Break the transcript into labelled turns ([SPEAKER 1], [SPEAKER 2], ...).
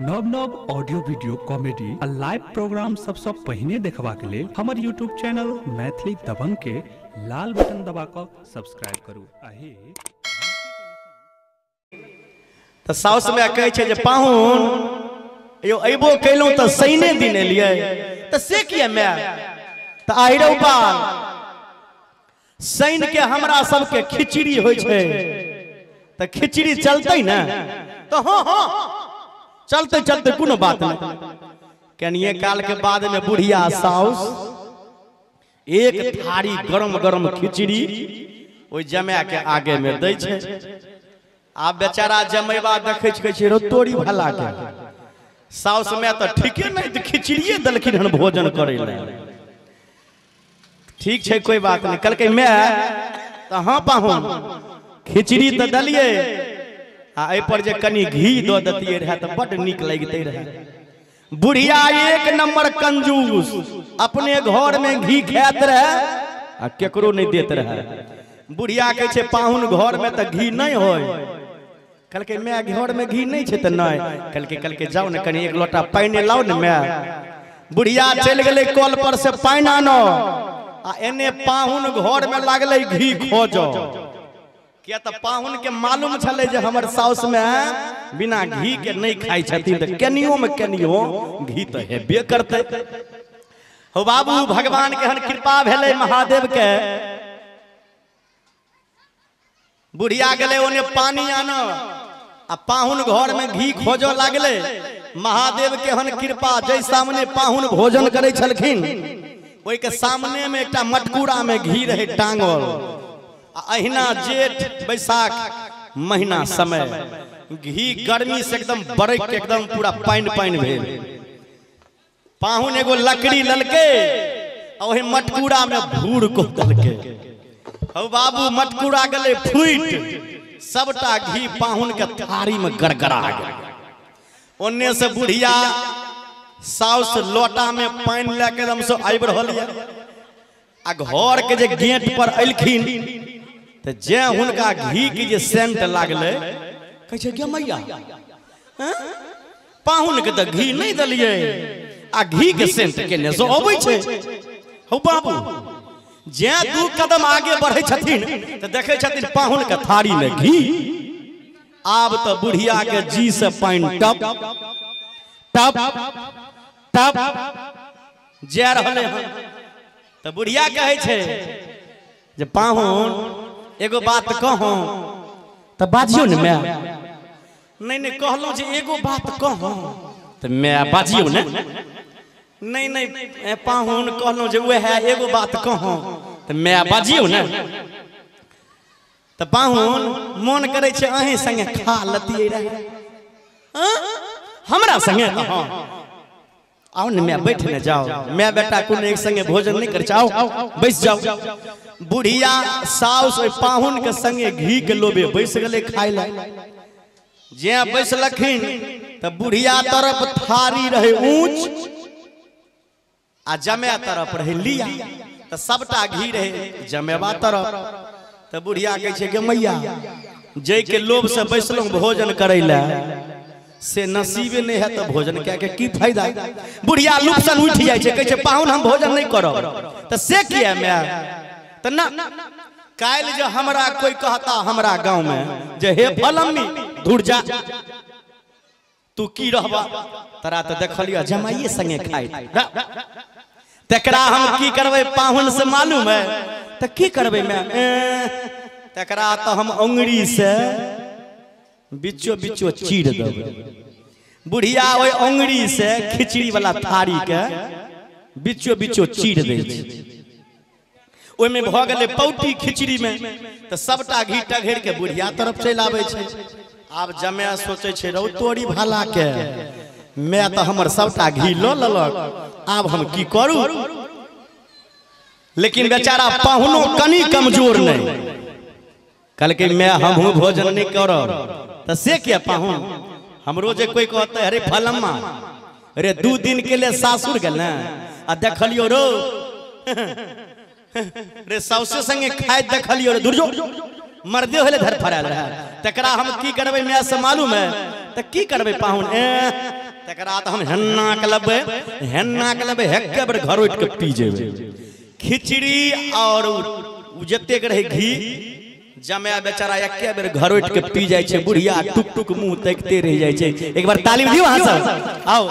[SPEAKER 1] नव नव audio video comedy आ लाइव प्रोग्राम सबसँ पहिने देखबाक लेल हमर यूट्यूब चैनल मैथिली दबंग के लाल बटन दबा कऽ सब्सक्राइब करू। आ हे
[SPEAKER 2] तऽ साउस माय कहै छै जे पाहुन यौ अयबो केलहुँ तऽ शइने दिन एलियै, तऽ से किया माय? तऽ आहिरौ बाल, शनि के हमरा सबके खिचड़ी होइ छै, तऽ खिचड़ी चलतै ने? तऽ हँ हँ चलते चलते कोनो बात नहीं। कनिए काल के बाद में बुढ़िया साउस एक थारी गरम गरम खिचड़ी ओहि जमाय के आगे में दै छै। आब बेचारा जमैबा देखै छै, कहै छै रौ तोरी भला के, साउस माय तऽ ठीके नहीं तऽ खिचड़िए देलखिन हन भोजन करै लए। ठीक छै कोई बात नहीं। कहलकै माय तऽ हँ पाहुन खिचड़ी तऽ देलियै, आ एहि पर जे कनि घी दऽ देतियै रहए तऽ बड्ड नीक लगिते रहए। बुढ़िया एक नंबर कंजूस, अपने घर में घी खाइत रहे आ केकरो नहीं देत रहे। बुढ़िया कहै छै पाहुन घर में तऽ घी नहीं होय। कहलकै माय घर में घी नहीं छै? तऽ नहीं। कहलकै कहलकै जाउ ने कनि एक लोटा पानि लाउ ने माय। बुढ़िया चलि गेलै कल पर से पानि आनो, आ एने पाहुन घर में लागलै घी खोजऽ। किया तऽ पाहुन के मालूम छलै जे हमर साउस में बिना घी के नहीं खाइ छथिन, तऽ कनियो में कनियो घी तऽ हेबे करतै। हो बाबू भगवान के हन कृपा भेलै महादेव के। बुढ़िया गेलै ओने पानी आनऽ, आ पाहुन घर में घी खोजऽ लागलै। महादेव के हन कृपा, जै सामने पाहुन भोजन करै छलखिन ओहि के सामने में एकटा मटकूरा में घी रहै टांगल। अहिना जेठ बैसाख महीना समय घी गर्मी से एकदम बरक के एकदम पूरा पानि पानि भेल। पाहुन एगो लकड़ी ललके आ ओहि मटकूरा में भूर को देलके। हौ बाबू मटकूरा गेलै फूटि, सबटा घी पाहुन के थारी में गड़गड़ा गेल। ओन्ने से बुढ़िया साउस लोटा में पानि लए के एकदम से आबि रहल यऽ, आ घर के जे गेट पर एलखिन तऽ जे हुनका घी के जे सेंट लागलै, कहै छै गे मैया पाहुन के तऽ घी नहीं देलियै आ घी के सेंट केने से अबै छै। हौ बाबू जे दू कदम आगे बढ़ै छथिन तऽ देखै छथिन पाहुन के थारी में घी। आब तऽ बुढ़िया के जी से पानि टप टप टप जा रहलै हन। तऽ बुढ़िया कहै छै जे पाहुन एगो बात कहूँ? तऽ बाजियौ ने माय। नहीं नहीं कहलहुँ जे एगो बात कहूँ? तऽ माय बाजियौ ने। नहीं नहीं पाहुन कहलहुँ जे वएह एगो बात कहूँ? तऽ माय बाजियौ ने। तऽ पाहुन मोन करै छै अहीं संगे खा लतियै रहए। हमरा संगे? तऽ हँ आओ ने माय बैठ ने जाओ, माय बेटा कोनो एक संगे भोजन नहीं करै छै, आओ बैस जाओ। बुढ़िया साउस ओहि पाहुन के संगे घी के लोभे बैस गेलै खाय लए। जे बैसलखिन तऽ बुढ़िया तरफ थारी रहै ऊंच आ जमाय तरफ रहै लिया, तऽ सबटा घी रहै जमेबा तरफ। तऽ बुढ़िया कहै छै गे मैया जै के लोभ से बैसलहुँ भोजन करै लए से नसीबे नहीं है तो भोजन क्या के की फायदा। बुढ़िया लुपसन उठि जाइ छै, कहै छै पाहुन हम भोजन नहीं करब। तऽ से किया माय? तऽ ना काल्हि जे हमरा कोई कहता हमरा गाँव में जे हे फलम्मी धुर जा तू की रहबा, तोरा तऽ देखलियौ जमाइए संगे खाइत, तकरा हम की करबै पाहुन से मालूम है? तऽ की करबै माय? तकरा तऽ हम अंगुरी से बिचो बिचो चीर देबै। बुढ़िया ओहि अंगुरी से खिचड़ी वाला थारी के बिचो बिचो चीर दै छै। ओहिमे भऽ गेलै पौटी खिचड़ी में, तऽ सबटा घी टघेर के बुढ़िया तरफ चलि आबै छै। आब जमाय सोचै छै रौ तोरी भला के, माय तऽ हमर सबटा घी लऽ लेलक, आब हम की करू? लेकिन बेचारा पाहुनो कनि कमजोर नहीं, कहलकै माय हमहूँ भोजन नहीं करब। तऽ से किया पाहुन? हमरो जे कोई कहतै अरे फलम्मा अरे 2 दिन के लिए सासुर गेल ने आ देखलियो रो रे साउसे संगे खाइत देखलियो रे दुर्जो मर्दे होले धर फरायल रहे, तकरा हम की करबै माय से मालूम है? तऽ की करबै पाहुन? ए तकरा तऽ हम हेन्ना के लेबै, हेन्ना के लेबै, हेक्के बेर घर उठि के पी जेबै। खिचड़ी और उ जतेक रहे घी जमाय बेचारा एके बेर घर उठि के पी जाइ छै। बुढ़िया टुक टुक मुंह तकिते रहि जाइ छै। एक बार ताली दियौ अहाँ सब। आओ।